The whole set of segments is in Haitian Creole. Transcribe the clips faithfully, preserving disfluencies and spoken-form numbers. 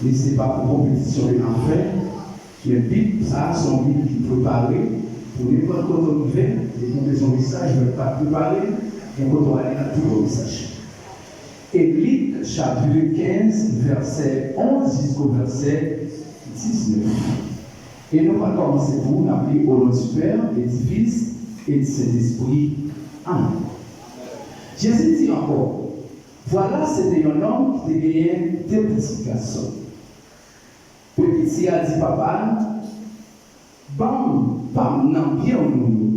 E se pa pou konpetisyon ke n ap fè, men Bib sa a se yon Bib ki prepare pou nenpòt kote w rive, depi w bezwen yon mesaj, lè w pa prepare, gen kote w ale, n ap twouve yon mesaj. E Lik, chapitre quinze, vèsè onze jisko vèsè diznèf. E nou pral kòmanse pou n ap li au nom du Père et du Fils et du Saint-Esprit. Amen. Jezi di ankò, Vwala, se te yon nonm ki te genyen de pitit gason. Pi piti a di papa l, Ban m pa m nan byen w yo.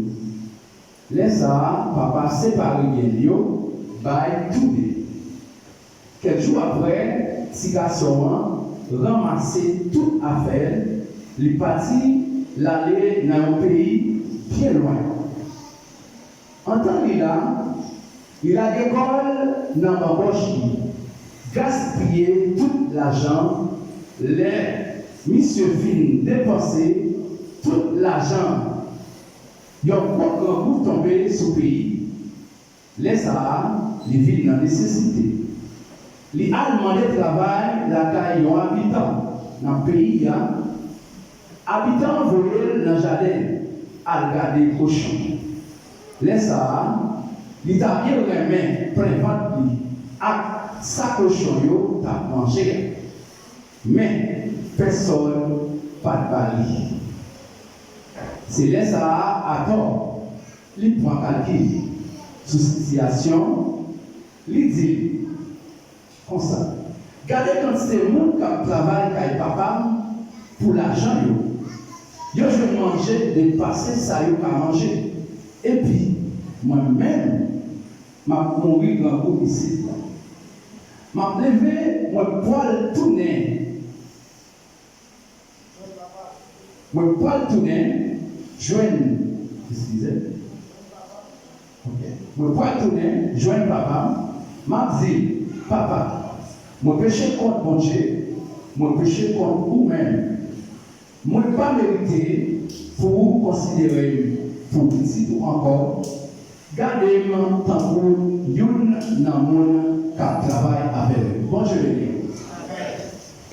Lè sa a, papa separe byen l yo bay toude. Kèk jou apre, ti gason an ranmase tout afè l, li pati, l ale nan yon peyi byen lwen. Antan li la, li lage kò l nan banbòch li, gaspiye tout lajan. Lè misye fin depanse tout lajan, yon gwo grangou tonbe sou peyi. Lè sa a, li vin nan nesesite. Li al mande travay lakay yon abitan nan peyi a. Abitan an voye l nan jaden al gade kochon. Lè sa a, li ta byen renmen plen vant li ak sa kochon yo t ap manje a. Men, pèsonn pa t ba li. Se lè sa a, atò, li pran kalkil sou sitiyasyon, li di l konsa, Gade kantite moun k ap travay kay papa m pou lajan yo. Yo jwenn manje depase sa yo ka manje. Epi, mwen menm, m ap mouri grangou isit la. M ap leve, mwen pral tounen Mwen pral tounen jwenn, eskize. Ok. Mwen pral tounen jwenn papa m, m ap di l, Papa, mwen peche kont Bondye, mwen peche kont ou menm. Mwen pa merite pou ou konsidere m pou pitit ou ankò. Gade m tankou youn nan moun k ap travay avè w. Bondye beni w.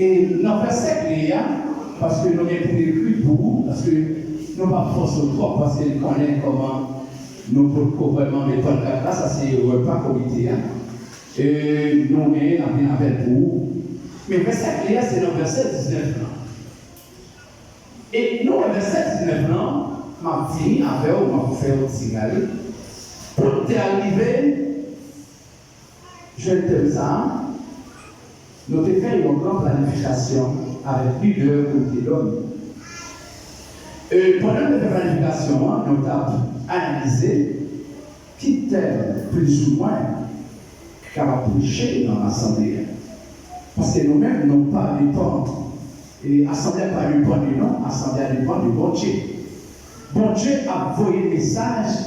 E nan vèsè kle a, paske nou gen pou n ekri pou ou, paske nou p ap fòse w twòp, paske n konnen kòman nou potko vrèman met pannkat la, sa se repa komite a. E nou genyen, n ap vin avè l pou ou. Men vèsè kle a, se nan vèsè diznèf lan. E nou wè vèsè diznèf lan, m ap fini avè w, m ap fè w ti rale. Pou n te al rive jwenn tèm sa a, nou te fè yon gran planifikasyon avèk lidè komite dòm. E pandan n te fè planifikasyon an, nou t ap analize ki tèm, plizoumwen, k ap preche nan asanble a. Paske nou menm, nou pa depann, e asanble a pa depann de nou, asanble a depann de Bondye. Bondye ap voye mesaj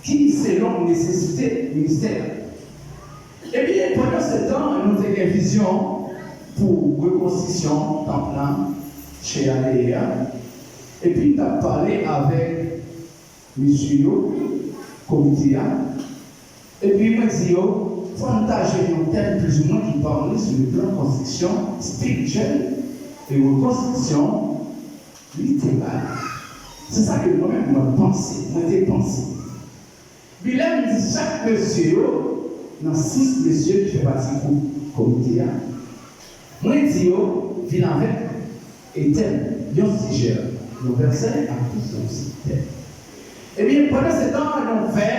ki selon nesesite ministè a. Ebyen, pandan se tan, nou te gen vizyon pou rekonstriksyon tanp lan, chè a dèyè a. Epi, n t ap pale avèk mesye yo, komite a. Epi mwen di yo, fò n ta jwenn yon tèm plizoumwen ki pa antre sou le plan konstriksyon espirityèl e rekonstriksyon literal. Se sa ke mwen menm mwen panse, mwen te panse. Epi lè m di chak mesye yo, nan sis mesye ki fè pati gwoup komite a, mwen di yo, vin avèk e tèm, yon sijè, yon vèsè ak tout yon tèm. Ebyen, pandan se tan, nou fè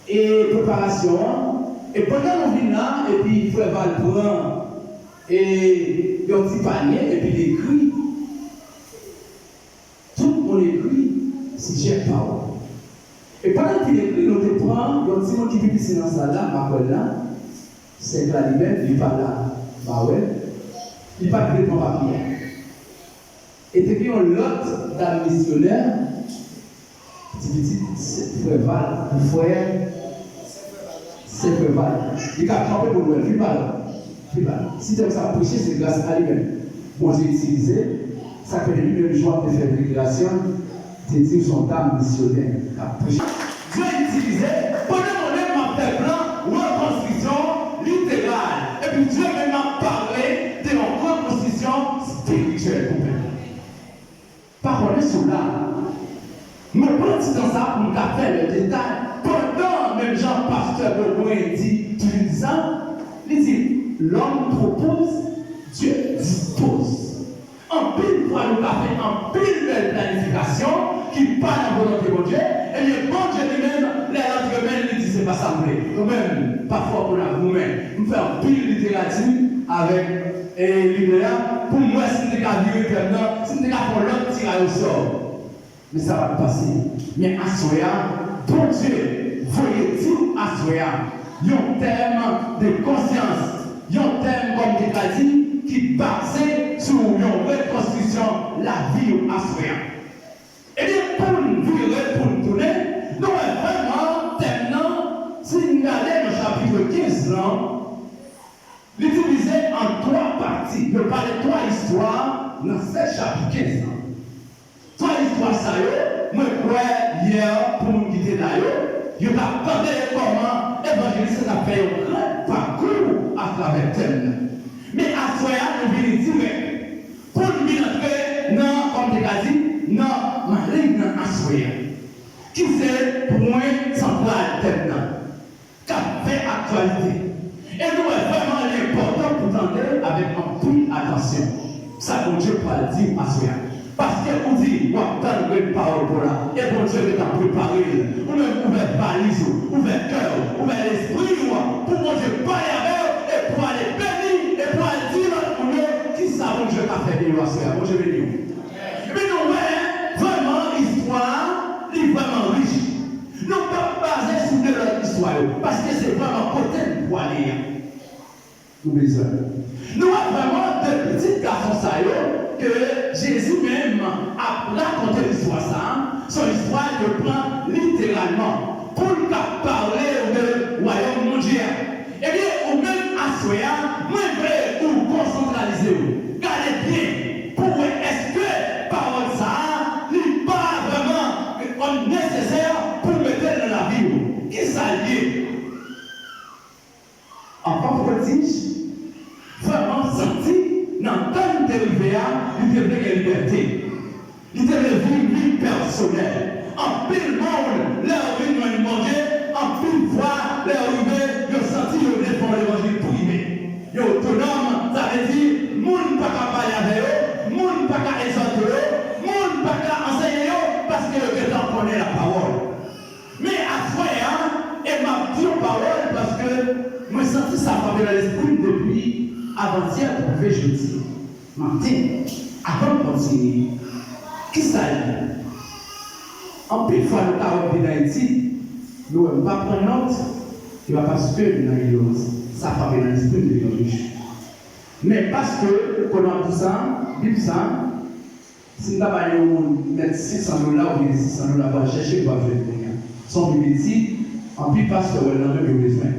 e preparasyon an, e pandan nou vin la, epi frè Val pran e yon ti panye, epi l ekri, tout moun ekri sijè pawòl. E pandan l fin ekri, nou te pran yon timoun ki pi piti nan sal la, m pa kwè l la, Sè Claliben, li pa la, m pa wè l, li pa t vle pran papye a. E te gen yon lòt dam misyonè, ti pitit frè Val, frè Sè frè Val. Li ka kanpe pou nou wè l. Vin pa la. Vin pa la. Si tèm sa ap preche, se gras a li menm. Bondye itilize. Sa k fè depi menm jou ap te fè deklarasyon, te di w se yon dam misyonè k ap preche. Dye itilize, pandan mwen menm m ap fè plan rekonstriksyon literal. Epi Dye menm ap pale de yon gran ti tan sa pou m ka fè lè detay. Pandan, menm jan pastè Beaubrun di, toujou di sa, li di, l'homme propose, Dieu dispose. Anpil fwa, nou ka fè anpil bèl planifikasyon ki pa nan volonte Bondye, ebyen, Bondye li menm, lè l antre men l, li di, se pa sa m vle. Ou menm, pafwa, pou n ap goumen. M fè anpil literati avèk, e, lidè a, pou m wè si m te ka vire tèm nan, si m te ka fè yon lòt tiraj osò. Men sa pa t pase. Men aswè a, Bondye voye di w aswè a yon tèm de konsyans, yon tèm, kòm m te ka di, ki baze sou yon rekonstriksyon lavi w aswè a. Ebyen, pou n vire, pou n tounen, nou wè vrèman tèm nan, si n gade nan chapit kenz lan, li divize an twa pati. Yo pale twa istwa nan sèl chapit kenz lan. Twa istwa sa yo, mwen kwè yè pou moun ki te la yo, yo t ap tande kòman evanjelis la t ap fè yon gran pakou atravè tèm nan. Men aswè a, nou vini dirèk pou n vin antre nan, kòm te ka di, nan maleng nan aswè a, ki se pwen santral tèm nan k ap fè aktyalite. E nou wè vrèman li enpòtan pou tande avèk anpil atansyon sa Bondye pral di w aswè a. Paske ou di w ap tann grenn pawòl pou w la, e Bondye gentan prepare l. Ou menm ouvè valiz ou, ouvè kè w, ouvè lespri w pou Bondye pale avè w, e pou ale beni, e pou al di lòt moun yo kisa Bondye ka fè de yo aswè a. Bondye beni w. Epi nou wè vrèman istwa a, li vrèman rich. Nou p ap baze sou de lòt istwa yo, paske se vrèman kote n pwale a. Nou bezwen. Nou wè vrèman de pitit gason sa yo ke Jezi menm ap rakonte istwa sa a, se yon istwa ke pran literalman pou l ka pale de wayòm Bondye a. Ebyen, ou menm aswè a, mwen vle ou konsantralize w. Gade byen pou w wè èske pawòl sa a, li pa vrèman, e, nesesè pou w mete l nan lavi w. Kisa l ye? Anfan pwodij vrèman santi nan tan li te rive a, li te vle gen libète. Li te vle viv li pèsonèl. Anpil moun, lè yo vin jwenn Bondye, anpil fwa, lè yo rive, yo santi yo vle fè yon levanjil prive. Yo otonòm, sa vle di, moun pa ka pale avè yo, moun pa ka egzòte yo, moun pa ka anseye yo, paske yo gentan konnen lapawòl. Men aswè a, e m ap di yon pawòl, paske mwen santi sa frape nan lespri m depi avantyè pou rive jodi. Maten, avan m kontinye, kisa l ye? Anpil fwa, nou ka wè m vin Ayiti, nou wè m pa pran nòt, se pa paske m nan inyòrans. Sa frape nan lespri m depi yon jou. Men paske, kounye a m di sa, Bib sa, si m ta bay yon moun mèt senk san dola oubyen sis san dola pou al chèche, li p ap jwenn kounye a. Se yon Bib etid, anpil pastè wè l nan men yo bezwen.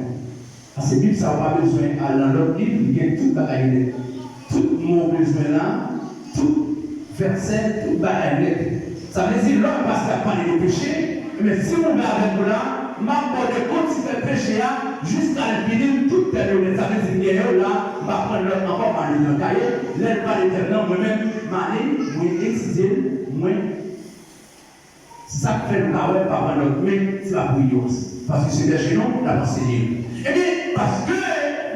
Paske Bib sa a ou pa bezwen al nan lòt liv, li gen tout bagay nèt. Tout mo w bezwen la, tout vèsè, tout bagay nèt. Sa vle di, lè yon pastè ap pale de peche, ebyen, si m ouvè avèk ou la, m ap ba w de kont ti fè peche a, jiska l fini, tout tèm yo nèt. Sa vle di, m gen yo la, m pa pran lòt ankò, m pa li nan kaye. Lè l pale tèm nan, mwen menm, m ale, mwen etidye l, mwen Sa k fè nou ka wè pa pran lòt men, se pa pou inyòrans. Paske se pèche nou, l ap ansenye nou. Ebyen, paske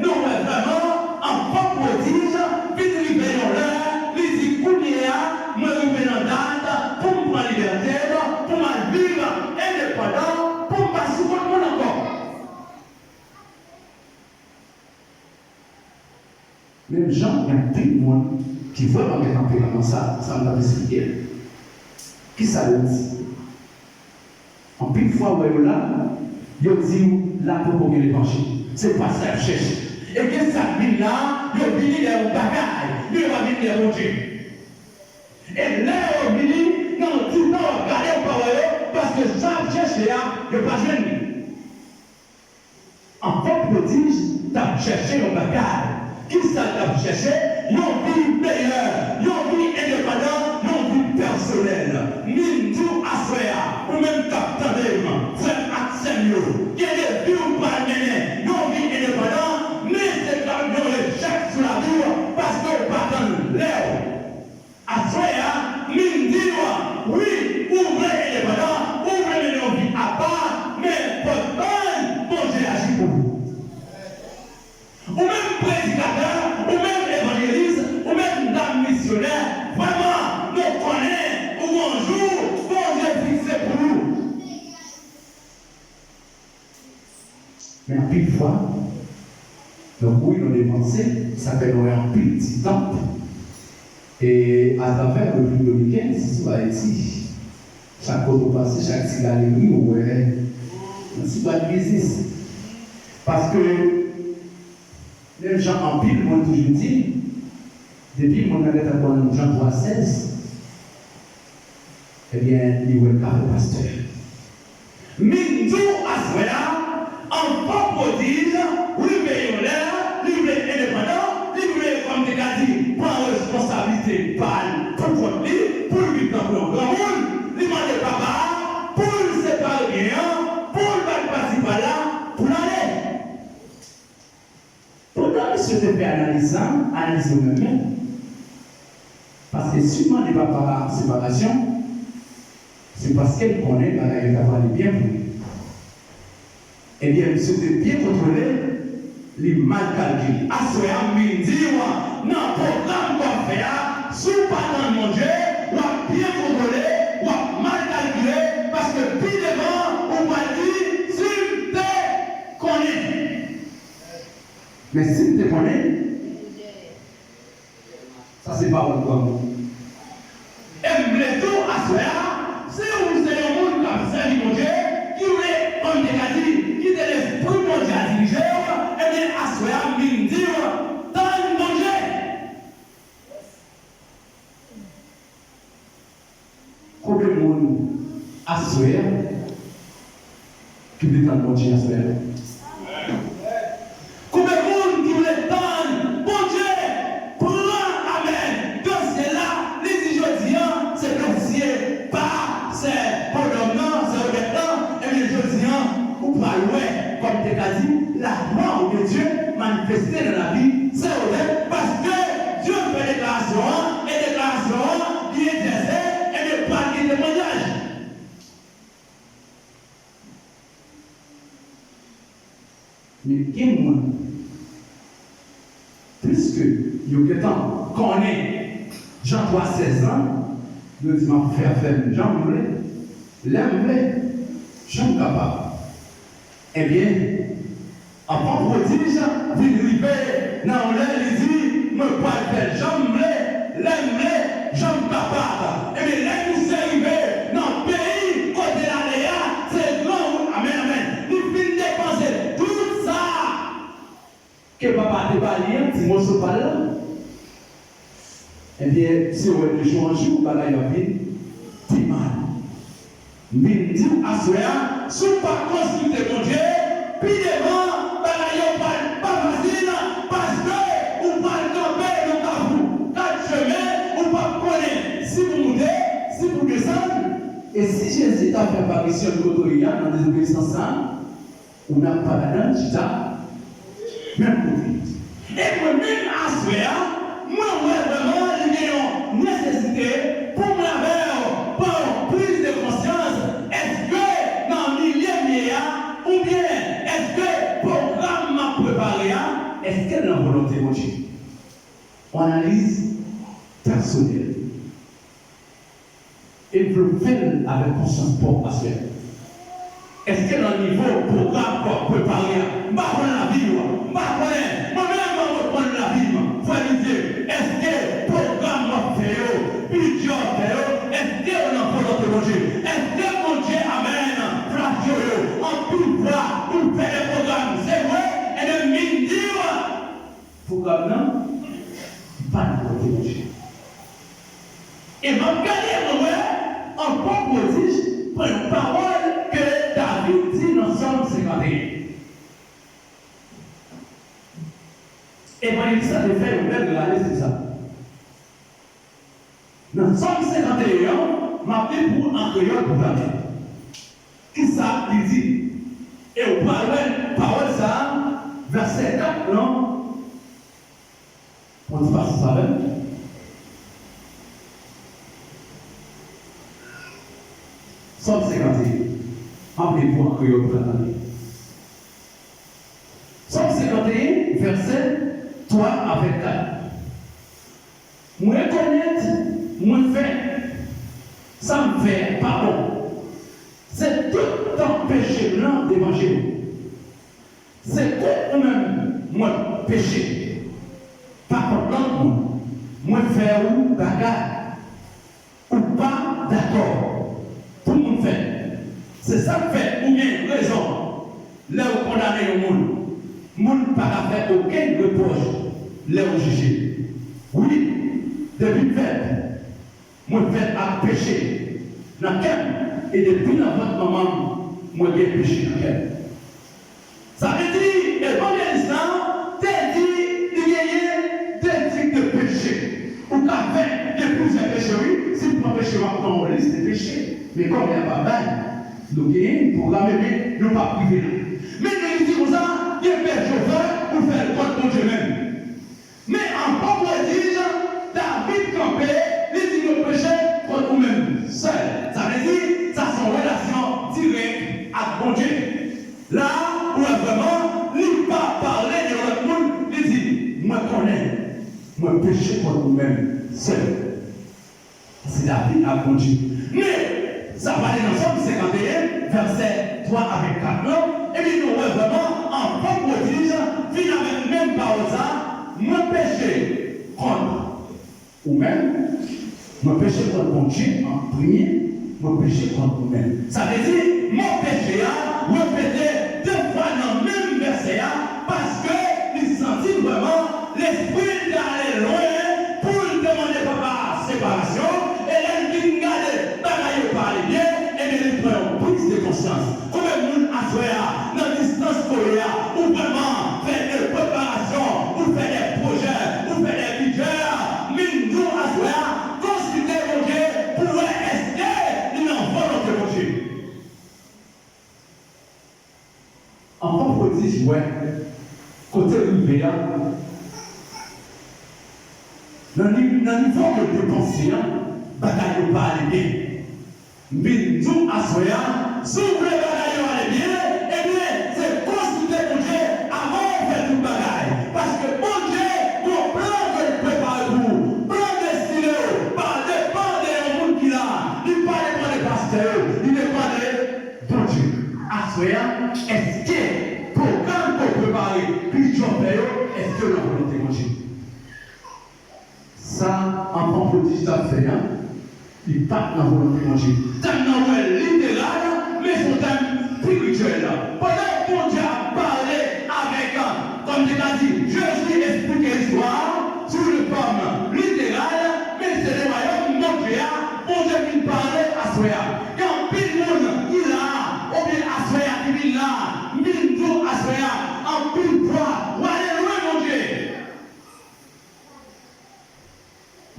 nou wè vrèman, anfan pwodij vin rive yon lè, li di, kounye a, mwen rive nan dat pou m pran libète m, pou m al viv endepandan, pou m pa sou kont moun ankò. Menm jan gen anpil moun ki vrèman gen tanperaman sa, sa m t ap esplike a. Kisa yo di? Anpil fwa, ou wè yo la, yo di w la poko gen levanjil. Se pa sa y ap chèche. E gen sa k vin la, yo vini lè yon bagay, men yo pa vin lè Bondye. E lè yo vini, nan yon ti tan, w ap gade, w pa wè yo, paske sa y ap chèche a, yo pa jwenn li. Anfan pwodij t ap chèche yon bagay. Kisa l t ap chèche? Yon vi meyè, yon vi endepandan, yon vi pèsonèl. Men m di w aswè a, ou menm k ap tande m, frè m ak sè m yo, gen de vi w pral mennen, yon vi endepandan, men se t ap yon echèk sou lavi w, paske w pa tann lè w. Aswè a, men m di w, wi, ou vle endepandan, ou Donk, wi, nou depanse, sa fè nou wè anpil ti tanp. E atravè Repiblik Dominiken, si se pa Ayiti, chak kote w pase, chak ti galeri, ou wè yon ti bwat biznis. Paske, menm jan anpil moun toujou di, depi moun nan gentan konn Jan twa sèz, ebyen, li wè l ka fè pastè. Min di w aswè a, anvan pwodij rive yon lè, li vle endepandan, li vle, kòm te ka di, pran responsablite pa l pou kont li, pou l viv tankou yon granmoun, li mande papa a pou l separe byen an, pou l bay pati pa l la, pou l ale. Pandan misye te fè analiz sa, analiz yo menm menm, paske si l mande papa a separasyon, se paske l konnen bagay yo ta prale byen pou li. Ebyen, misye te byen kontwole, li mal kalkile. Aswè a, m vin di w, nan pwogram w ap fè a, si w pa tann Bondye, w ap byen kontwole, w ap mal kalkile, paske pi devan, ou pral di, "Si m te konnen." Men si m te konnen, sa se pawòl granmoun. E m vle di w aswè a, si w se yon moun k ap sèvi Bondye, ki vle, kòm te ka di, kite lespri Bondye a dirije w, ebyen, aswè a, m vin di w, tann Bondye. Konbyen moun aswè a ki vle tann Bondye aswè a? Konbyen moun ki vle tann Bondye pran, amèn, dosye l la, li di jodi a, se dosye pa sè Pwodòm nan, sè Obèd lan, ebyen jodi a, ou pral wè, kòm te ka di, la gloire de Dieu manifeste nan lavi sè Obèd, paske Dye fè deklarasyon an, e deklarasyon an, li egzèse, ebyen, pral gen temwanyaj. Men gen moun, pliske yo gentan konnen Jan twa sèz lan, yo di, "M ap fè afè m jan m vle, lè m vle, jan m kapab." Ebyen, anvan pwodij vin rive nan yon lè, li di, "Mwen pral fè l jan m vle, lè m vle, jan m kapab." Ebyen, lè misye rive nan peyi kote l ale a, se granmoun, amèn, amèn, li fin depanse tout sa ke papa te ba li an, ti moso pa l la. Ebyen, se wè de jou an jou, bagay yo ap vin pi mal. M vin di w aswè a, si w pa konsilte Bondye, pi devan, bagay yo pral pa fasil, paske ou pral kanpe nan kafou kat chemen, ou p ap konnen si pou moute, si pou desann. E si Jezi ta fè aparisyon l kote w ye a nan dezobeyisans sa a, ou n ap pa ladan l chita menm kote. E mwen menm aswè a, mwen wè vrèman li gen yon nesesite pou mwen avè w pran yon priz de konsyans. Èske nan milye m ye a, oubyen èske pwogram m ap prepare a, èske l nan volonte Bondye? Yon analiz pèsonèl. E m vle w fè l avèk konsyans pwòp, pastè. Èske nan nivo pwogram w ap prepare a, m pa konn lavi w, m pa konnen, mwen menm mwen konn lavi m, frè Didier, èske pwogram w ap fè yo, bidjè w ap fè yo, èske yo nan volonte Bondye? Èske Bondye, amèn, flache yo, anpil fwa, ou fè de pwogram, se vre, ebyen, m vin di w, pwogram nan, li pa nan volonte Bondye. E m ap gade, mwen wè, ankò pwodij pran yon pawòl ke David di nan Sòm senkanteyen. Evanjelis la te fè yon bèl rale sou sa. Nan Sòm senkanteyen an, m ap li pou w an kreyòl pou tande. Kisa li di? E w pral wè pawòl sa a, vèsè kat lan, yon ti pasyans avè m. Sòm senkanteyen. M ap li pou w an kreyòl pou w tande. Sòm senkanteyen, vèsè twa a vennkat. Mwen rekonèt mwen fè sa m fè a pa bon. Se tout tan peche m nan devan je w. Se kont ou menm mwen peche, pa kont lòt moun. Mwen fè ou bagay ou pa dakò pou moun fè. Se sa k fè ou gen rezon lè ou kondane yon moun. Moun pa ka fè okenn repwòch lè ou jije. Wi, depi m fèt, mwen fèt ak peche nan kè m, e depi nan vant manman m, mwen gen peche nan kè m. Sa vle di, evanjelis la te di li genyen de tip de peche. Ou ka fè gen plizyè peche, wi. Si m pran peche, m ap pran yon lis de peche. Men kòm y a pa bay, nou genyen pwograme, men nou p ap rive la. Men nou di konsa, gen peche ou fè, ou fè l kont Bondye menm. Men an bon pwodij, David kanpe, li di, mwen peche kont ou menm sèl. Sa vle di, sa se yon relasyon dirèk ak Bondye. La, ou wè vrèman, li pa pale de lòt moun, li di, mwen konnen, mwen peche kont ou menm sèl. Se David ak Bondye. Men, sa pale nan Sòm senkanteyen, vèsè twa avèk kat lan, epi nou wè vrèman, an bon pwodij, vin avèk menm pawòl sa, mwen peche kont ou menm, mwen peche kont Bondye an premye, mwen peche kont ou menm. Sa vle di, mo peche a repete de fwa nan menm vèsè a, paske li santi vrèman Lespri l te ale lwen pou l te mande Papa a separasyon, e lè l vin gade bagay yo pa ale byen, ebyen, li pran yon priz de konsyans. Konbyen moun aswè a, nan distans ke w ye a, ou vrèman fè de preparasyon, ou fè de pwojè, ou fè de bidjè, men nou aswè a, konsilte Bondye pou wè èske li nan volonte Bondye. Enfant prodige, wè, kote l rive a, nan ni-, nan nivo ke l te panse a, bagay yo pa ale byen. M vin di w aswè a, si w vle bagay yo ale byen, ebyen, se konsilte Bondye avan w fè tout bagay. Paske Bondye gon plan ke l prepare pou ou. Plan destine w pa depann de yon moun ki la. Li pa depann de pastè yo. Li depann de Bondye. Aswè a, èske pwogram ke w prepare, bidjè w fè yo, èske yo nan volonte Bondye? Sa enfant prodige t ap fè a, li pa t nan volonte Bondye. Tèm nan wè literal, men se yon tèm espirityèl. Pandan Bondye ap pale avèk, kòm te ka di, Jezi eksplike istwa a sou yon fòm literal, men se de wayòm Bondye a, Bondye vin pale aswè a. Gen anpil moun ki la a, oubyen aswè a ki vin la a, m vin di w aswè a, anpil fwa, w ale lwen Bondye.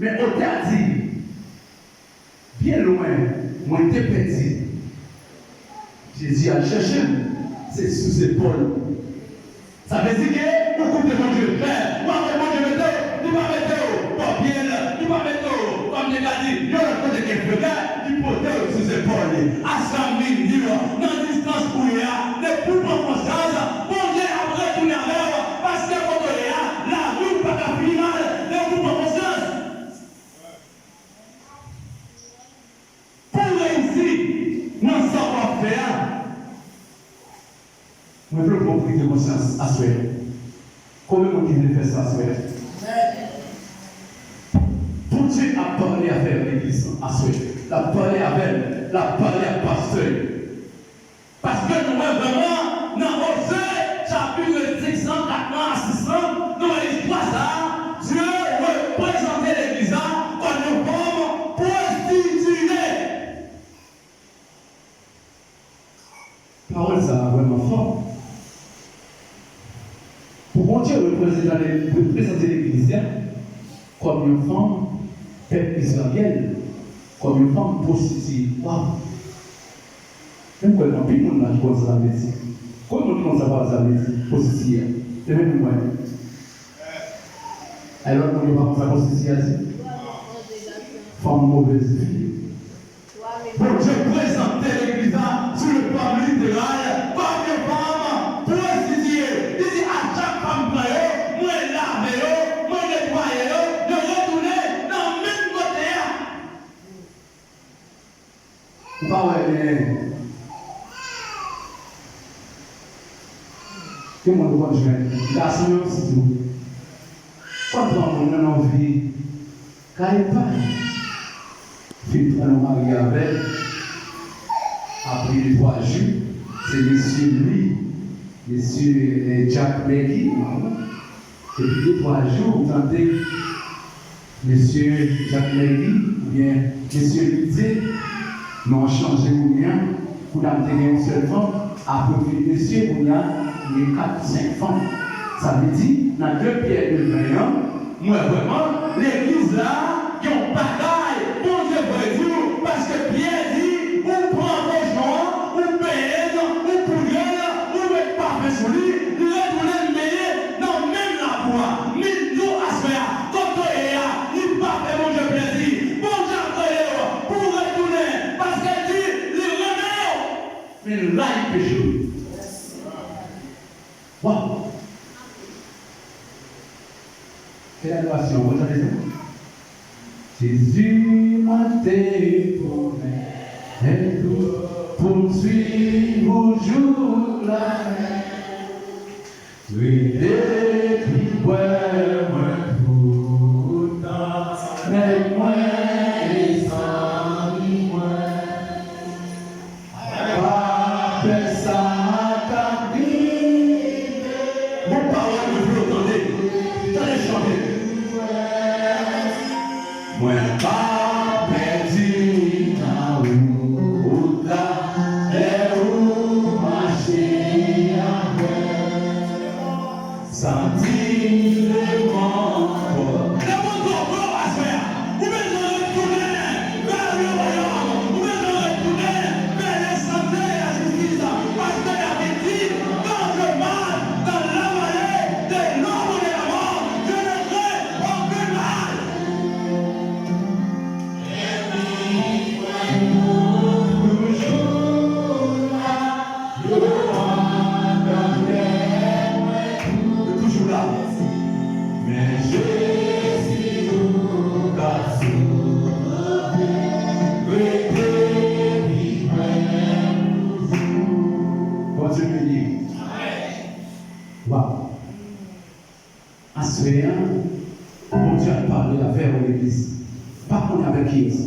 Men otè a di, byen lwen, mwen te pèdi. Jezi al chèche m, se sou zepòl. Sa vle di ke ou koute Bondye fè, ou pa wè Bondye mete w, li pa mete w bò pye l, li pa mete w, kòm te ka di, yon lòt kote ke frekè, li pote w sou zepòl li. Aswè a m vin di w, nan distans ou ye a, depi w pran konsyans, Bondye ap retounen avè w, paske kote w ye a, lavi w pa ka fini mal, depi w pran konsyans. Pou w reyisi nan sa w ap fè a, mwen vle w pran priz de konsyans aswè a. Konbyen moun ki vle fè sa aswè a? Bondye ap pale avè legliz lan aswè a. L ap pale avè m. L ap pale ak pastè yo. Paske nou wè vrèman nan Oze chapit senk lan, kat lan a sis lan, nou wè istwa sa a, Dye reprezante legliz la kòm yon fanm pwostitiye. Pawòl sa a vrèman fò. Pou Bondye reprezante, reprezante legliz la kòm yon fanm pèp Izrayèl, kòm yon fanm pwostitiye. Waw! Men m kwè gen anpil moun la ki konn sa sa vle di. Konbyen moun ki konn sa pawòl sa vle di, pwostitiye a? Leve men nou wè. Ay, lòt moun yo pa konn sa pwostitiye a di? Fanm movèz vi. Bondye prezante legliz la sou yon fòm literal kòm yon fanm pwostitiye. Li di, a chak fwa m pran yo, mwen lave yo, mwen netwaye yo, yo retounen nan menm kote a. Ou pa wè, men, gen moun ou konn jwenn, gason yo sitou, Konn pran moun nan nan vi kay pa l. Fin pran yon mari avè l. Apre de twa jou, se mesye Louis, mesye, eh, Jack Maggie. Epi de twa jou, ou tande mesye Jack Maggie oubyen mesye Louis di, non an chanje kounye a. Kounye a m te gen yon sèl fanm, apre m vin mesye, kounye a m gen kat, senk fanm. Sa vle di, nan de Pyè de ven an, m wè vrèman, legliz la, gen yon bagay Bondye voye di w, paske Pyè di, ou pran kochon an, ou benyen l, ou poudre l, ou met pafen sou li, li retounen l benyen nan menm labou a. Min di w aswè a, kote w ye a, li pa fè Bondye plezi. Bondye ap rele w pou w retounen, paske l di, li renmen w. Men l rayi peche w. Waw! Quelle adoration, vous savez ça? Jezi, mwen te pwomèt ou pou m swiv ou jouk lafèt. Rete pi prè mwen pou w tann mwen e zanmi mwen. Pa pè sa k ap rive. Gon pawòl mwen vle w tande. Tande chante. Mwen pa pèdi nan wout la, lè ou mache avè m. Santi lemon twò. Lemon twò vre w aswè a. Ou bezwen retounen vè le wayòm. Ou bezwen retounen vè lesante e lajistis. Paske David di, quand je marche dans la vallée de l'ombre de la mort, je ne crains aucun mal. Toujou la. Men Jezi ou ka sove, rete pi prè toujou. Bondye beni w. Waw. Aswè a, Bondye ap pale avè w, legliz. Pa konnen avèk kiyès.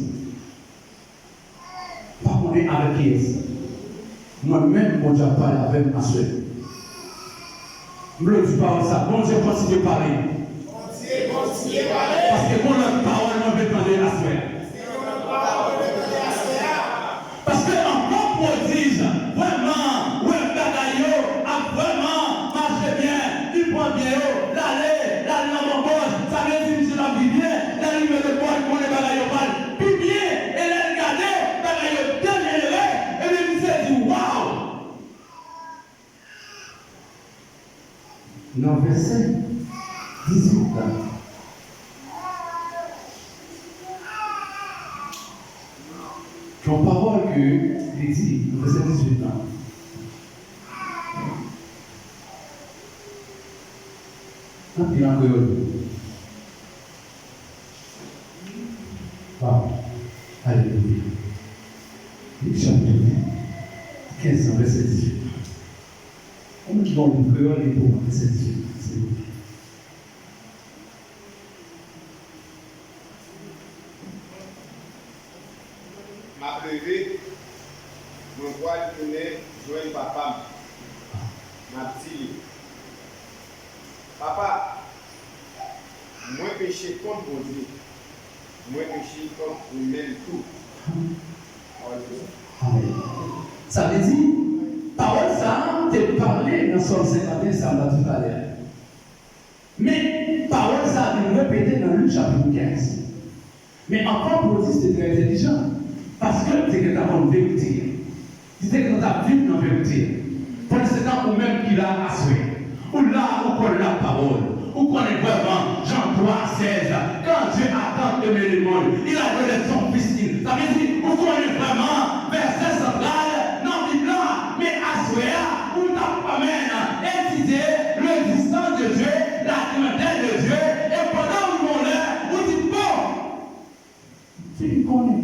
Pa konnen avèk kiyès. Mwen menm, Bondye ap pale avè m aswè. M vle di pawòl sa, Bondye kontinye pale. Bondye kontinye pale. Paske gon lòt pawòl mwen vle tande aswè a. Paske gon lòt pawòl mwen vle tande aswè a. Paske ankò pwodij, vrèman, wè bagay yo ap vrèman mache byen, li pran byen yo, l ale, l al nan Bonbòj, sa vle di misye t ap viv byen, lè l rive Lebòl, konnen bagay yo pral pi byen, e lè l gade, bagay yo dejenere, ebyen misye di, waw! Nan vèsè dizuit la, yon pawòl ke li di nan vèsè dizuit la. Anpil an kreyòl. Waw. Alelouya. Lik chapit kenz lan, vèsè dizuit. Kòman ki bon moun kreyòl li pou mwen, vèsè dizuit, silvouplè? M ap leve, mwen pral tounen jwenn papa m. M ap di li, Papa, mwen peche kont Bondye, mwen peche kont ou menm tou. Pawòl Bondye. Amèn. Sa vle di, pawòl sa a te pale nan Sòm senkanteyen sa m t ap di talè a. Men, pawòl sa a vin repete nan Lik chapit kenz. Men ankò, pwodij te trè entèlijan, paske li te gentan konn verite a. Li te gentan t ap viv nan verite a. Pandan se tan, ou menm ki la aswè, ou la, ou konn lapawòl, ou konnen vrèman Jan twa sèz, quand Dieu a tant aimé le monde, il a donné son Fils unique. Sa vle di, ou konnen vrèman vèsè santral nan Bib la, men aswè a, ou t ap kanmenm etidye l'existence de Dieu, la grandeur de Dieu, e pandan ou rive yon lè, ou di, bon, fin konnen.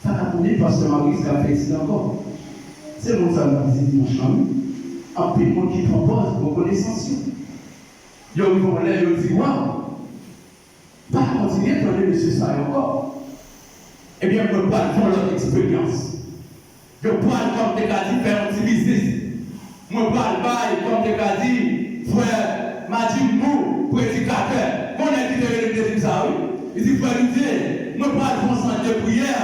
Sa ka tounen pastè Maurice k ap fè etid ankò. Se moun sa n ap di dimanch lan, wi. Anpil moun ki pran pòz rekonesans yo. Yo rive yon lè, yo di, waw, pa kontinye tande mesye sa yo ankò. Ebyen, mwen pral fè yon lòt eksperyans. Yo pral, kòm te ka di, fè yon ti biznis. Mwen pral bay, kòm te ka di, frè Majimbo, predikatè. Gon nèg ki te rele m te di m sa, wi. Li di, frè Lidye, mwen pral fè yon sant de priyè.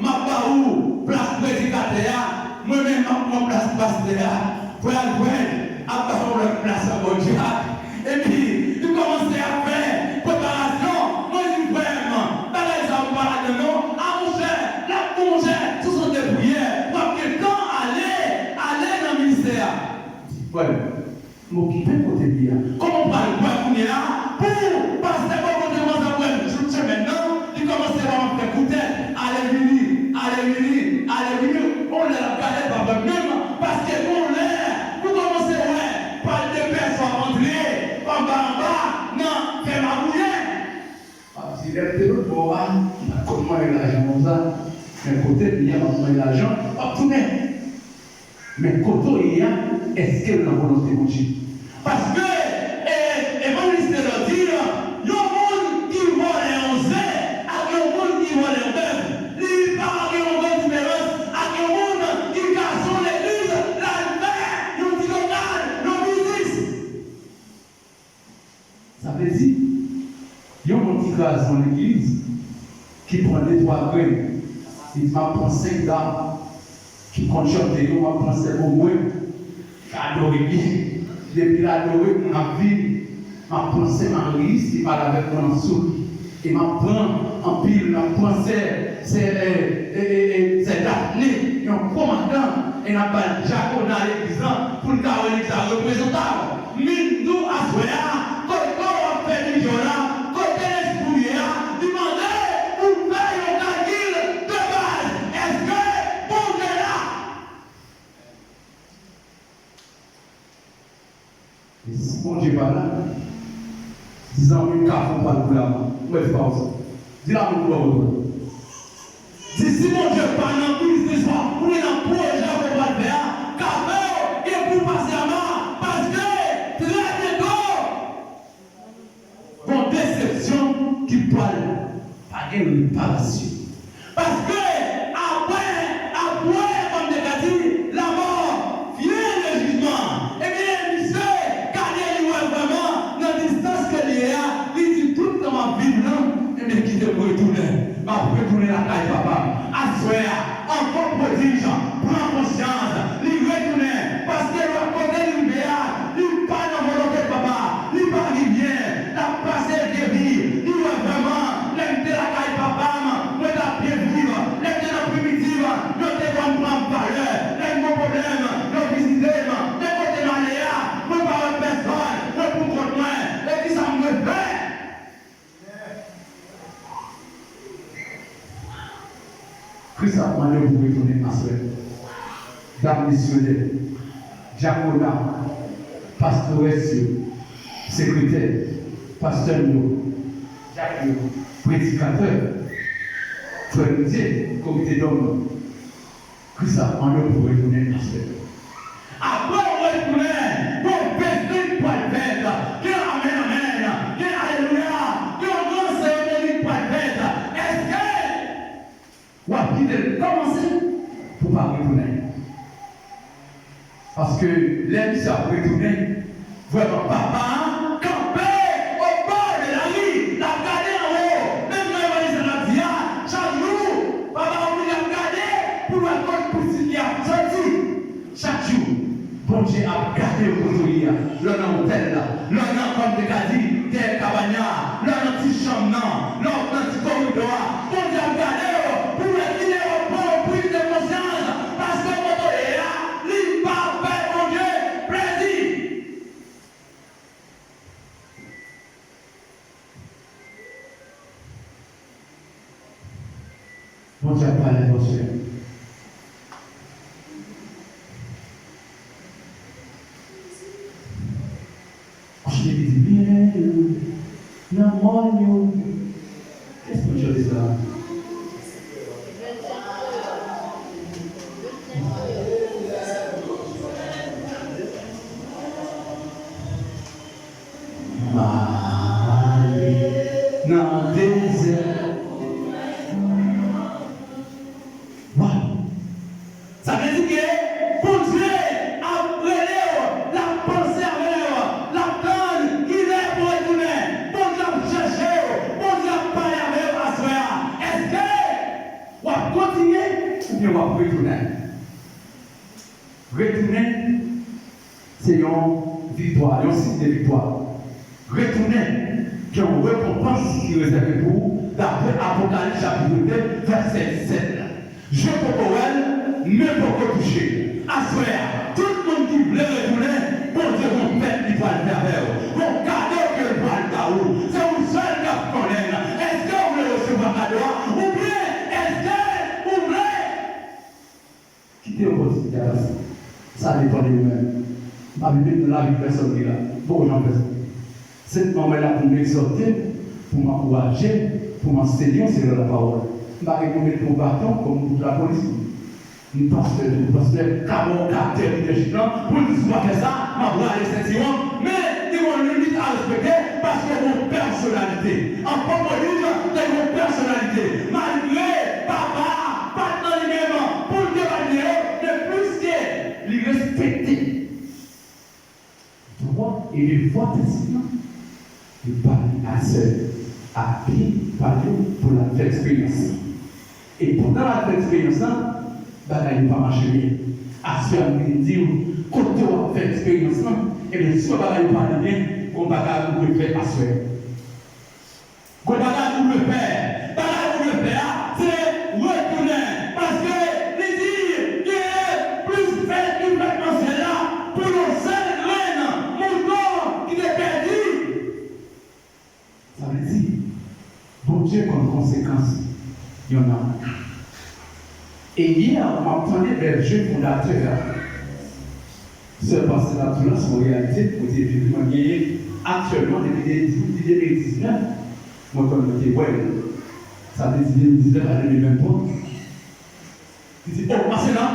M ap ba ou plas predikatè a. Mwen menm, m ap pran plas pastè a. Frè Alfred ap ba ou lòt plas ankò, Jack. Epi, li kòmanse ap fè preparasyon. Mwen di, frè m, bagay sa yo pa ladan non. A monchè, l ap bon, monchè, sou sant de priyè. W ap gentan ale, ale nan ministè a. Frè m, m okipe kote m ye a. Kòman w pral wè kounye a pou pastè bò kote w ansanm wè m tout semèn nan, li kòmanse wè m ap fè koutèt, ale vini, ale vini, ale vini. Yon lè l ap gade l pa wè m menm, paske gon lè pou kòmanse wè pal de pèsòn antre anba anba nan fè magouyen. M ap di, lè m te lòt bò a, m pa t konn manyen lajan konsa, men kote m ye a, m ap manyen lajan, m ap tounen. Men kote w ye a, èske l nan volonte Bondye? Paske, e, evanjelis Taylor di, yon moun ki vòlè yon ze ak yon moun ki vòlè yon bèf, li pa gen yon gran diferans ak yon moun ki gazon legliz, l al fè yon ti lokal, yon biznis. Sa vle di, yon moun ki kraze yon legliz, ki pran de twa grenn, li di, m ap pran senk dam ki konn chante yo, m ap pran sè bongwen, ki adore byen. Depi l adore, moun ap vini. M ap pran Sen Maris, ki pale avèk moun an sou li. E m ap pran anpil, m ap pran sè, sè, e, e, e, e, sè Daphné, yon gwo madanm, e n ap ba l dyakona legliz lan pou l ka wè legliz la reprezantab. Men m di w aswè a, kote w ap fè videyo la, kote lespri w ye a, li mande ou fè yon kalkil de baz. Èske Bondye la? E si Bondye pa la, di zanmi w Kafou pral pou laman. Mwen di pa w sa. Di laman pou lòt. Di si Bondye pa nan biznis w ap, oubyen nan pwojè w pral fè a, Kafou gen pou pase ama, paske trè byento, gon desepsyon ki pral pa gen reparasyon. Paske apre, apre, kòm te ka di, lanmò, vyen le jijman. Ebyen, misye gade, li wè vrèman nan distans ke li ye a, li di, tout tan m ap viv lan, ebyen, kite m retounen. M ap retounen lakay papa m. Aswè a, anfan pwodij pran konsyans, li retounen, paske lòt kote li rive a, li pa nan volonte papa, li pa viv byen, l ap pase vye vi, li wè vrèman, lè m te lakay papa m, mwen t ap byen viv, lè m te nan primitiv, yo te konn pran m valè, lè m gon pwoblèm, yo vizite m, men kote m ale a, mwen pa wè pèsòn, mwen pou kont mwen, e kisa m dwe fè? Kris ap mande w pou retounen aswè. Dam misyonè, dyakona, pastores yo, sekretè, pastè m yo, dyak yo, predikatè, frè Lidye, komite dòm yo. Kris ap mande w pou retounen aswè. Apre w retounen, gon festèn k pral fèt, gen amèn, amèn, gen alelouya, gen yon gran seremoni k pral fèt. Èske w ap kite l kòmanse pou w pa retounen? Paske lè misye ap retounen, vrèman, papa a kanpe obò de lari, l ap gade anwo. Menm jan evanjelis la t ap di a, chak jou, papa a oblije ap gade pou l wè kot pitit li ap soti. Chak jou, Bondye ap gade w kote w ye a. Lè w nan otèl la, lè w nan, kòm te ka di, dèyè kabanya, lè w nan ti chanm nan, lè w nan ti koridò a, Bondye ap gade w pou l wè kilè w ap pran yon priz de konsyans, paske kote w ye a, li pa fè Bondye plezi. Bondye ap pale avè w, sè. Kouche li di byen yo, nan mòn yo. Kiyès moun chante sa? Nan dezè. Waw! Sa vle di ke Bondye ap rele w, l ap panse avè w, l ap tann kilè pou w retounen. Bondye ap chèche w, Bondye ap pale avè w aswè a. Èske w ap kontinye oubyen w ap retounen? Retounen se yon viktwa, yon siy de viktwa. Retounen gen yon rekonpans ki rezève pou ou, daprè Apokalips chapit de, vèsè disèt la. Je poko wè l, men poko touche l. Aswè a, tout moun ki vle retounen, Bondye gon fèt li pral fè avè w. Gon kado ke l pral ba ou. Se ou sèl k ap konnen l. Èske w vle resevwa kado a? Oubyen, èske ou vle kite opòtinite a pase. Sa depann de ou menm. M pa vin met nan lavi pèsonn ki la. Poko janm fè sa. Senpman, mwen la pou m egzòte, pou m ankouraje, pou m ansenye w selon lapawòl. M pa gen pou m met pou baton kòm bout lapolis. M pastè tou, pastè ka ba w katè pou tèt lan, pou l di si w pa fè sa, m ap rale sentiwon. Men, li gon limit a respekte, paske gon pèsonalite. Anfan Moyiz te gon pèsonalite. Malgre papa a pa t nan li menm pou l te ba l yo, men pliske li respekte dwa e devwa pitit lan, li ba li aksè a pye pa yo pou l al fè eksperyans lan. E pandan l al fè eksperyans lan, bagay yo pa mache byen. Aswè a, m vin di w, kote w ap fè eksperyans lan, ebyen, si w wè bagay yo pa ale byen, gon bagay ou dwe fè aswè a. Gon bagay ou dwe fè. Bagay ou dwe fè a, se retounen. Paske li di, genyen plis fèt ki fèt nan syèl la pou yon sèl grenn mouton ki te pèdi. Sa vle di, Bondye konn konsekans yon nanm. E yè, m ap tande bèlje fondatè a. Sè pastè la tou la, se yon reyalite, mwen te viv li, mwen genyen aktyèlman depi de, depi de mil diznèf, mwen konn mwen te wè l. Sa vle di de mil diznèf a de mil venntwa. Li di, "O, Masena!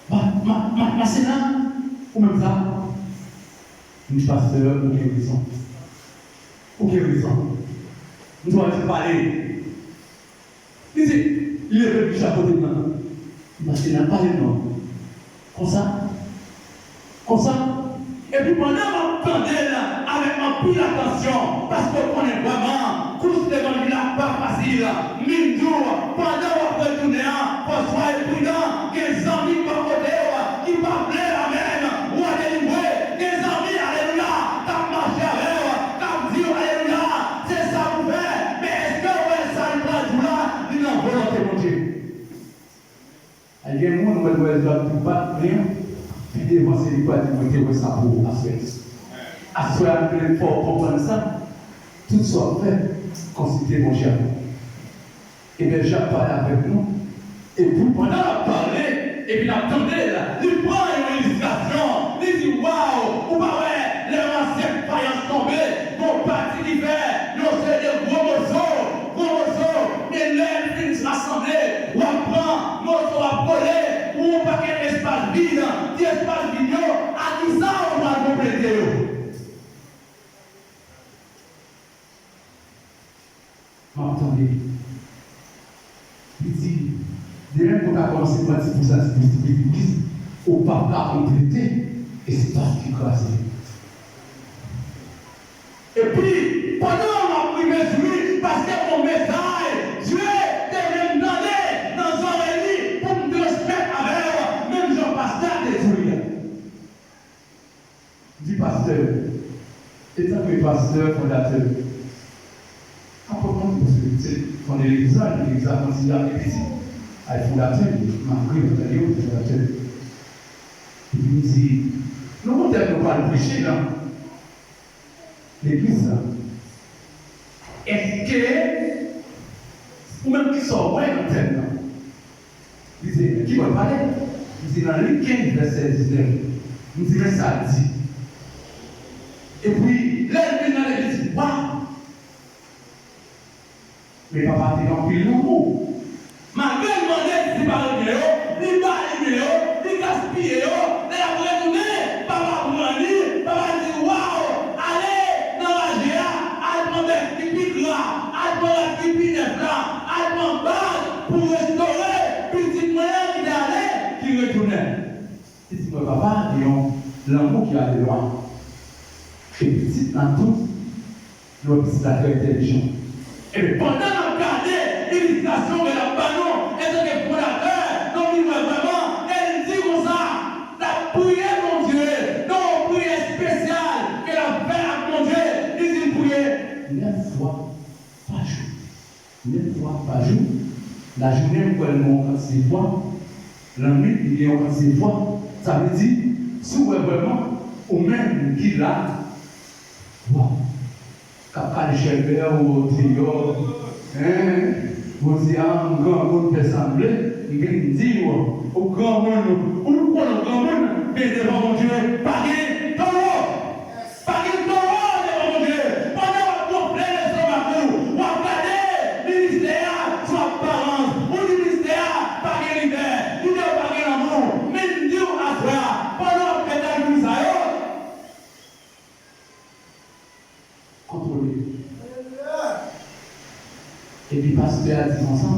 Ma, ma, ma, Masena! Ou menm sa?" M di, "Pastè, ou gen rezon. Ou gen rezon." M di, "Ou pale." Li di, li leve bouch a kote m nan. M pase nan pale non. Konsa, konsa. Epi pandan m ap tande l avèk anpil atansyon, paske w konnen vrèman, kous levanjil la pa fasil, m vin di w, pandan w ap retounen an, fò w swa pridan, gen zanmi bò kote w ki pa vle amèn, w a delivre, gen zanmi, alelouya, k ap mache avè w, k ap di w, alelouya, se sa pou fè, men èske w wè sa li pral di w la, li nan volonte Bondye? Ay, gen moun, mwen wè zòt tou bat, men pi devan se li pral di, "Mwen te wè sa pou ou aswè." Aswè a, m vle fè w konprann sa, tout sa w ap fè, konsilte Bondye avè w. Ebyen, Bèlje ap pale avèk nou. Epi, pandan l ap pale, epi n ap tande l, li pran yon ilistrasyon. Li di, "Waw, ou pa wè, lè yon asyèt fayans tonbe, gon pati ki fè yon seri de gwo moso, gwo moso, e lè l fin rasanble, w ap pran moso, w ap kole pou yon pakèt espas vid, ti espas vid yo, a kisa ou pral konplete yo?" M ap tande. Li di, demen pou ta kòmanse pran ti plis la, ti plis, ti plis, ti plis, ou p ap ka konplete espas ki kraze. Epi, pandan m ap rive sou li, paske gon mesaj Dye te vle m tande nan zòrèy li pou m transmèt avè w, menm jan pastè a te di w li a. Di pastè, etanke pastè fondatè, apot mwen, paske se fonde legliz la, legliz la kontinye ap gen pitit, ay fondatè, malgre yo tande yo, fondatè. Epi m di, nou gon tèm nou pral preche nan legliz la. Èske ou menm ki sa w wè nan tèm nan? Li di, ki bò l pale? M di, nan Lik kenz, vèsè diznèf. M di, men sa l di. Epi, lè l vin nan legliz, li di, waw! Men papa te gen anpil lanmou. Malgre l mande disip a yo byen yo, li ba li byen yo, li gaspiye yo, lè l ap retounen, papa pran li, papa di, waw, ale nan raje a, al pran Lanmou ki ale lwen. E pitit la tou, nou wè pitit la trè entèlijan. Ebyen, pandan n ap gade ilistrasyon ke l ap ba nou antanke fondatè, nou vin wè vrèman, e li di konsa, l ap priye Bondye, nan yon priyè espesyal ke l ap fè ak Bondye, li di l priye nèf fwa pa jou. Nèf fwa pa jou. Lajounen, m kwè l gen yon kantite fwa. Lannwit, li gen yon kantite fwa. Sa vle di, si w wè vrèman, ou menm ki la, waw, k ap kale chèvè ou deyò, hein, ou di, a, m granmoun, fè sa m vle, m vin di w, ou granmoun, ou konnen w granmoun, men devan Bondye, pa gen tawo. Pa gen tawo devan Bondye. Pandan w ap gonfle lestomak ou, w ap gade ministè a sou aparans. Ou di ministè a pa gen lidè, lidè yo pa gen lanmou. Men m di w aswè a, pandan w ap fè kalkil sa yo, kontwole. Epi pastè a di konsa,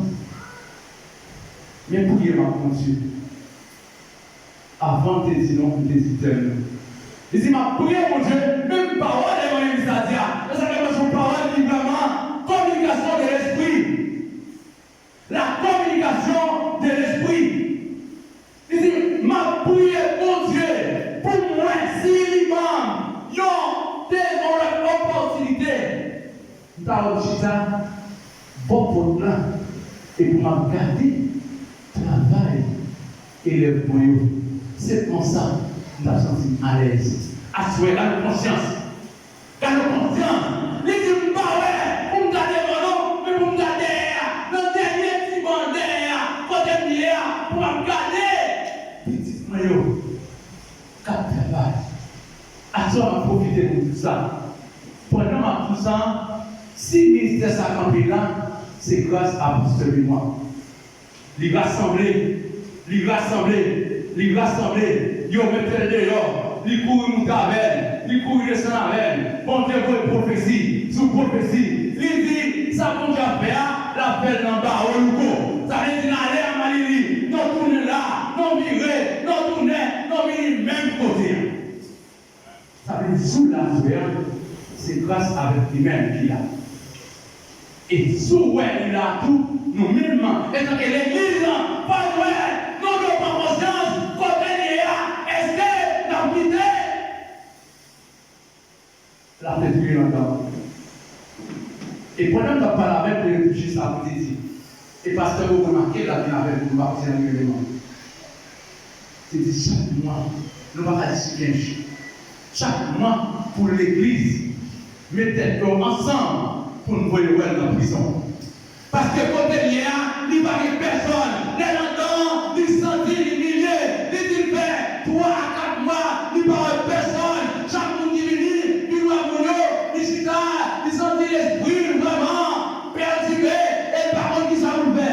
men priye m ak Bondye. Avan m te di non, m te di tèl non. Li di, m ap priye Bondye, menm pawòl Evanjelis la di a. Se sa k ap fè se yon pawòl ki vrèman communication de l'esprit. La communication de l'esprit. Li di, m ap priye Bondye pou m wè si li ban m yon dezòd opòtinite. M ta wè m chita bò pòt la, epi m ap gade travay elèv mwen yo. Se konsa m t ap santi m alèz. Aswè, gade konsyans. Gade konsyans. Li di, m pa wè pou m gade devan non, men pou m gade dèyè a. Nan dènye ti ban dèyè a, kote m ye a, pou m ap gade pitit mwen yo k ap travay. Aswè a, m ap pwofite pou di sa. Pandan m ap di sa, si ministè sa kanpe la, se gras a pastè Benoît. Li rasanble, li rasanble, li rasanble. Yo mete l deyò, li kouri moute avè l, li kouri desann avè l. Bondye voye pwofesi sou pwofesi. Li di, sa Bondye ap fè a, l ap fè l nan bawo louko. Sa vle di, n ale a Malili, nou tounen la, nou vire, nou tounen, nou vini menm kote a. Sa vle di, si w la aswè a, se gras avèk li menm ki la. E si w wè li la tou, nou menm, antanke legliz, fò n wè, nou dwe pran konsyans, kote n ye a, èske n ap kite l ap detwi anndan? E pandan m t ap pale avè l, m te reflechi sa pou m te di. E pastè Bobo make l ap vin avè l pou nou batize nan eleman. Te di chak mwa, nou pa ka di sou kenz jou. Chak mwa pou legliz met tèt yo ansanm pou n voye wè l nan prizon. Paske kote l ye a, li pa gen pèsòn. Lè l anndan, li santi l imilye. Li di l fè twa a kat mwa, li pa wè pèsòn. Chak moun ki vini, vin wè moun yo, li chita, li santi lespri l vrèman pètibe, e l pa konn kisa pou l fè.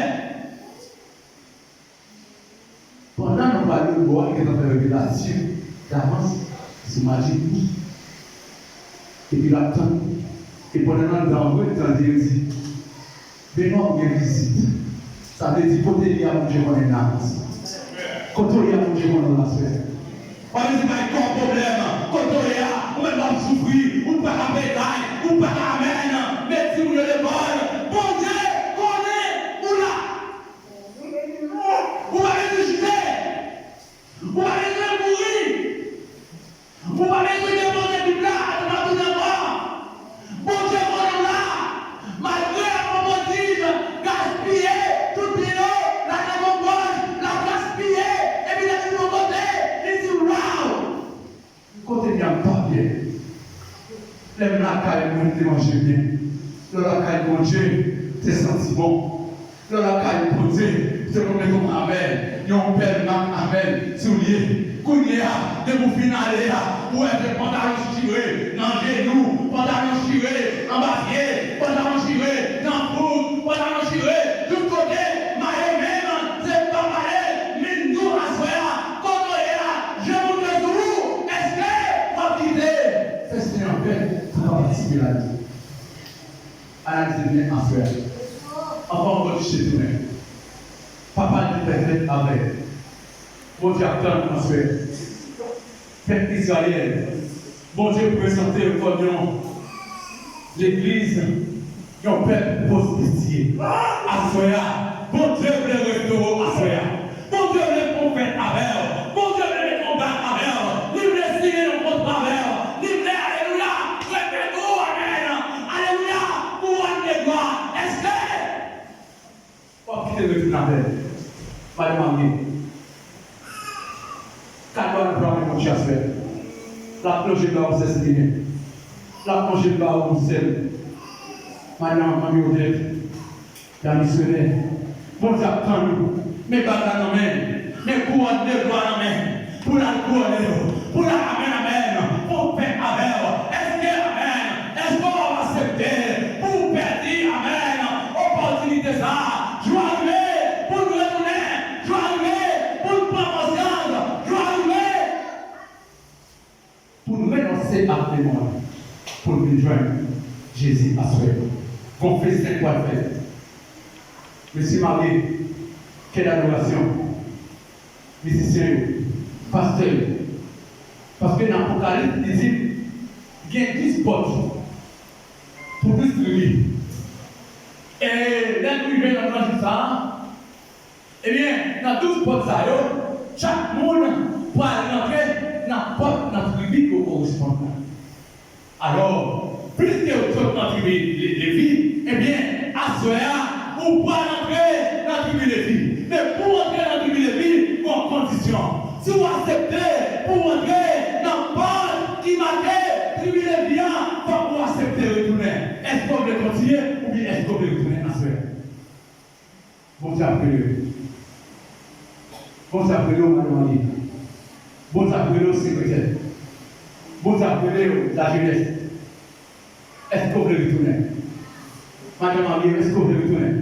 Pandan nou pale, Bondye gentan fè revelasyon davans sou majik li. Epi l ap tann. E pandan n anndan, wi, l tande yo di, Benoît, ou gen vizit. Sa vle di, kote l ye a, Bondye konnen l avans. Kote w ye a, Bondye konnen w aswè. Ou pa bezwen bay kò w pwoblèm. Kote w ye a, ou menm w ap soufri, ou pa ka peye kay, ou pa ka amèn, met timoun yo lekòl. Bondye konnen ou la. Ou pa bezwen chite. Ou pa bezwen kouri. Ou pa bezwen depoze Bib la, ou pa tounen ankò. Bondye konnen w la. Malgre w ap pran pwodij, gaspiye tout byen yo, l al nan bon pòch, l ap gaspiye, epi lè l rive yon kote, li di, waw! Kote m ye a m pa byen. Lè m lakay mwen, m te manje byen. Lè w lakay Bondye, m te santi bon. Lè w lakay Bondye, m te konn mete yon amèn, yon bèl mak amèn sou li. Kounye a, depi w fin ale a, ou wè se pantalon chire nan jenou, pantalon chire anba pye, pantalon chire nan fouk, pantalon chire tout kote, mayo menm, se m p ap ale, men m di w aswè a, kote w ye a, je moute sou ou, èske w ap kite fè Senyè an pè pou w ka patisipe ladan? Analize byen aswè a. Anfòm, Bondye se tounen. Papa di pèfèt avè. Bondye ap tann aswè. Pèp Izrayèl, Bondye prezante yo kòm yon legliz, yon pèp pwostitye. Aswè a, Bondye vle restore w aswè a. Bondye vle fè yon fèt avè w. Bondye vle met yon bak avè w. Li vle siyen yon kontra avè w. Li vle, alelouya, remèt ou, amèn. Alelouya, kouwòn de glwa. Èske w ap kite l retounen avè l? Madanm marye, kado a nan pran men Bondye aswè. L ap plonje ba ou sèl sentimen. L ap plonje ba ou sèl. Madanm, manmi Odette, la misyonè. Bondye ap tann ou. Men bag la nan men l. Men kouwòn de glwa nan men l. Pou l al kouwone w. Pou l al, amèn, amèn, pou w fè avè w. Èske, amèn, èske w ap aksepte pou w pèdi, amèn, opòtinite sa a? Jou a rive pou n retounen. Jou a rive pou n pran konsyans. Jou a rive pou n renonse ak demon an, pou n vin jwenn Jezi aswè. Gon festen k pral fèt. Mesye marye, kè dadorasyon, mizisyen yo, pastè yo. Paske nan Apokalips, li di, gen dis pòt pou dis tribi. E lè nou rive nan gran jou sa a, ebyen, nan dis pòt sa yo, chak moun pral rantre nan pòt nan tribi ke w koresponn nan. Alò, piske w sot nan tribi Le-, Levi, ebyen, aswè a, ou pral antre nan tribi Levi. Men pou w antre nan tribi Levi, gon kondisyon. Si w aksepte pou w antre nan pòt ki make tribi Levi a, fòk ou aksepte retounen. Èske w vle kontinye oubyen èske w vle retounen aswè a? Bondye ap rele w. Bondye ap rele w, madanm marye. Bondye ap rele w, sekretè. Bondye ap rele w, lajenès. Èske w vle retounen? Madanm marye, èske w vle retounen?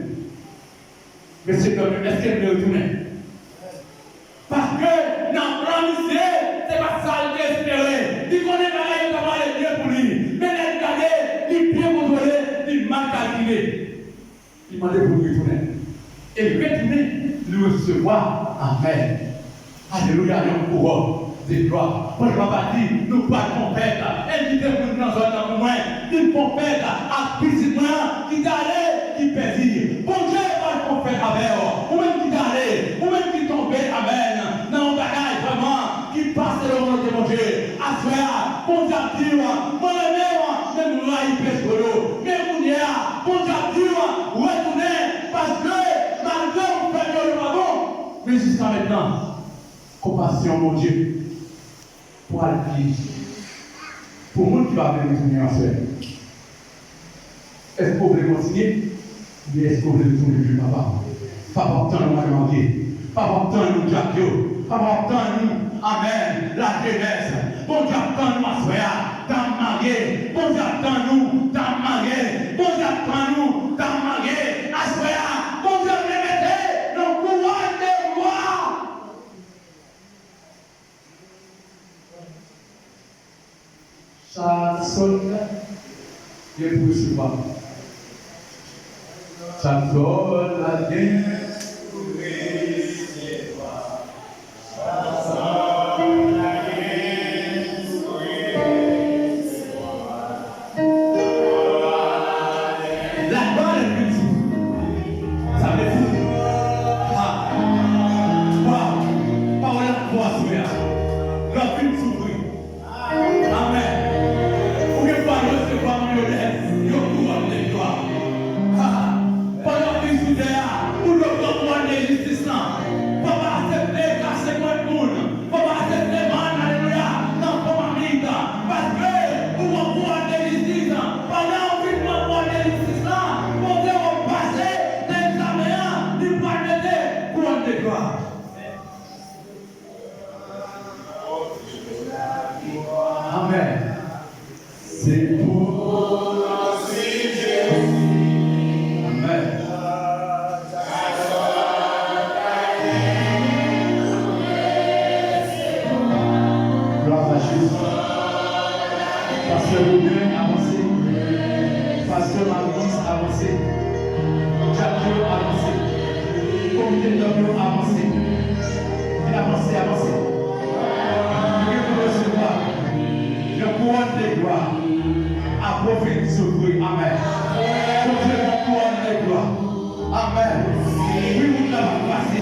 Mesye dòm yo, èske n vle retounen? Paske nan plan misye, se pa sa l te espere. Li konnen bagay yo ta prale byen pou li. Men lè l gade, li byen kontwole, li mal kalkile. Li mande pou l retounen. E l retounen, li resevwa, amèn, alelouya, yon kouwòn de glwa. Pandan papa di, nou pral fè yon fèt, envite moun nan zòn nan pou mwen, vin fè yon fèt ak pitit mwen an ki t ale, ki pèdi. Bondye pral fè yon fèt avè w. Ou menm ki t ale, ou menm ki tonbe, amèn, nan yon bagay vrèman ki pa selon volonte Bondye. Aswè a, Bondye ap di w, mwen renmen w, men m rayi peche w yo. Men kounye a, Bondye ap di w, retounen, paske malgre ou fè yo, yo pa bon. Men jiska mentnan, konpasyon Bondye pral pi pou moun ki pa vle retounen aswè. Èske w vle kontinye? Oubyen èske w vle retounen jwenn papa w? Papa w ap tann ou, madanm marye. Papa w ap tann ou, dyak yo. Papa w ap tann ou, amèn, lajenès. Bondye ap tann ou aswè a, dam marye. Bondye ap tann ou, dam marye. Bondye ap tann ou, dam marye. Aswè a, Bondye vle mete yon kouwòn de glwa. Chak sòt gen pou resevwa. Chak sòt la gen pou resevwa. Chak sòt la gen pou resevwa. Ladwa lè vin soufri. Sa vle di, ha, waw, pawòl la twò aswè a. Lè w vin soufri. Amèn. Ou gen dwa resevwa, manmi Odette, yon kouwòn de glwa. Ha, ha. Pandan w vin sou tè a, pou yo pran kouwòn de jistis lan, fò w aksepte kache kont moun. Fò w aksepte vann, alelouya, nan fon mamit, paske ou pran kouwòn de jistis. Pandan w fin pran kouwòn de jistis la, Bondye w ap pase nan egzamen an, li pral mete kouwòn de glwa. Amèn. Se pou non Jezi. Amèn. Glwa a Jezi. Pastè Roubyen, avanse. Pastè Marcus, avanse. Dyak yo, avanse. Komite dòm yo, avanse. Vin avanse, avanse. Nou gen pou resevwa. Kouwòn de glwa a pwofet Jezikri. Amèn. Bondye ban kouwòn de glwa. Amèn. Wi, moun nan va pase.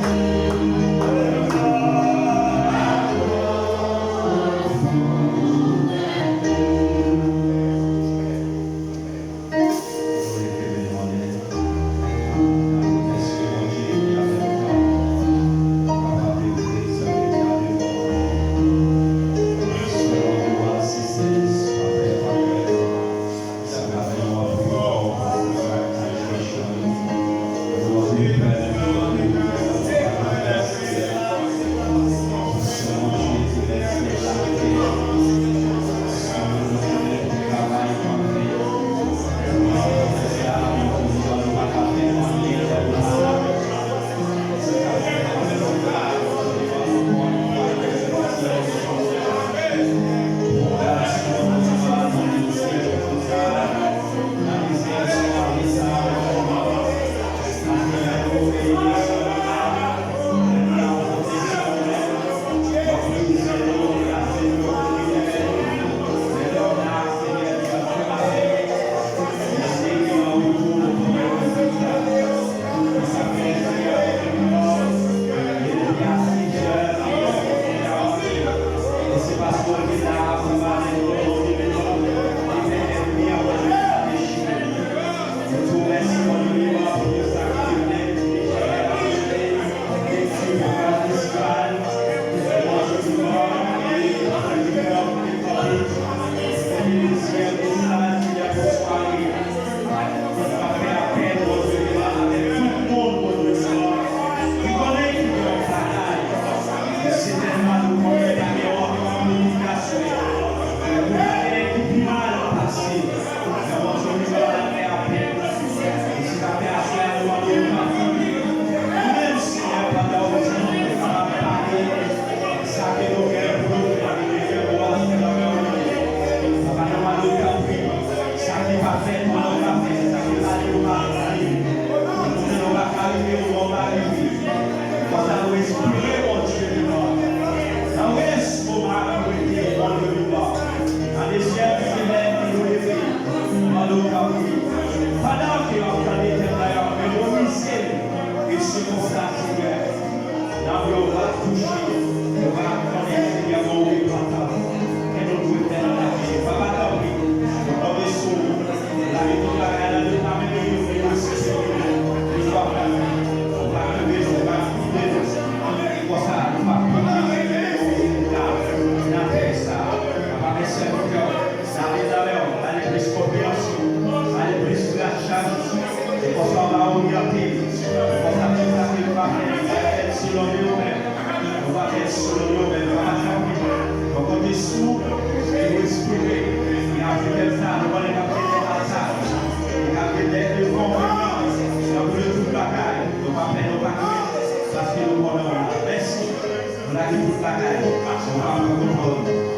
Sa ke nou gen pou nou fè, nou gen pou nou fè. Papa, nou mande w, tanpri, sa ki pa fèt, nou pa fè, sa ki pale, nou pa pale. Nou konnen nou pa ka rive, nou pa rive. Konsa nou espere, Bondye vivan. Nan respè, Bondye vivan. Nan dezyèm semèn ki nou leve, nou mande w, tanpri, pandan ke y ap tande tèm la, y ap memorize li. E se konsa, Senyè, Nanm yo va touche, yo va konnen, Senyè, gen yon repantans ke nou dwe fè nan lavi yo. Papa, tanpri, nou konte sou ou. Lage tout bagay nan men nou, nou resevwa ou. Ou va kenbe nou, ou va kite nou. Konsa, nou va pote, Senyè, yon rezilta nan tè sa. Papa, men sèvitè w. Sa vin nan men w, ba li plis konpreyansyon, ba li plis gras chak jou. E konsa w va oryante, e konsa tout sa ke nou va fè, nou va fè l selon li ou menm. Nou va fè l selon li ou menm. Papa, tanpri, nou konte sou ou, e nou espere, e avèk tèm sa, nou konnen k ap gen de atak, e k ap gen de enkonveyan, nan tout bagay, nou pa pè, nou pa krent, paske nou konnen w la. Mèsi. Nou lage tout bagay, nou pa pran kontwòl.